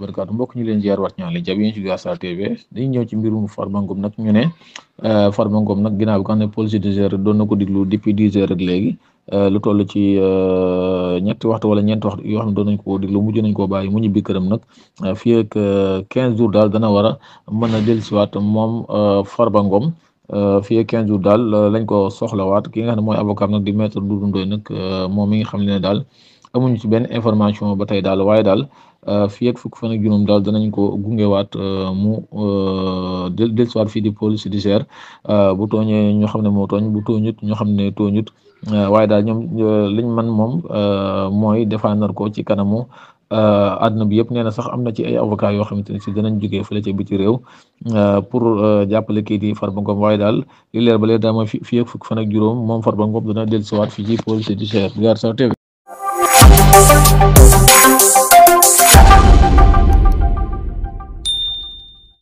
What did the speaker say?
barkaatu mbokk ñu leen ziar wat ñaale jabi ci Xibaar TV dañuy ñëw ci mbirum Farba Ngom nag ñu ne Farba Ngom nag ginnaaw bi nga xam ne police judiciaire doon na ko diglu depuis 10 heures ak léegi lu toll ci ñetti waxtu wala ñeenti waxtu yoo xam ne doon nañ ko diglu mujj nañ koo bàyyi mu ñibbi këram nag fii ak 15 jours daal dana war a mën a dellusiwaat moom Farba Ngom fii ak 15 jours daal lañ ko soxlawaat ki nga xam ne mooy avocat nag di maître Doudou Ndoye nag moom mi nga xam ne daal amuñu ci benn information ba tey daal waaye daal fii ak fukk fan ak juróom daal danañ ko gungewaat mu dellusiwaat fii di police judiciaire bu tooñee ñoo xam ne moo tooñ bu tooñut ñoo xam ne tooñut waaye daal ñoom liñ man moom mooy défendre ko ci kanamu àdduna bi yëpp nee na sax am na ci ay avocat yoo xamante ne si danañ jógee fële ca biti réew pour jàppale kii di Farba Ngom waaye daal li leer ba leer daal mooy fii ak fukk fan ak juróom moom Farba Ngom dana dellusiwaat fii ci police judiciaire Xibaar TV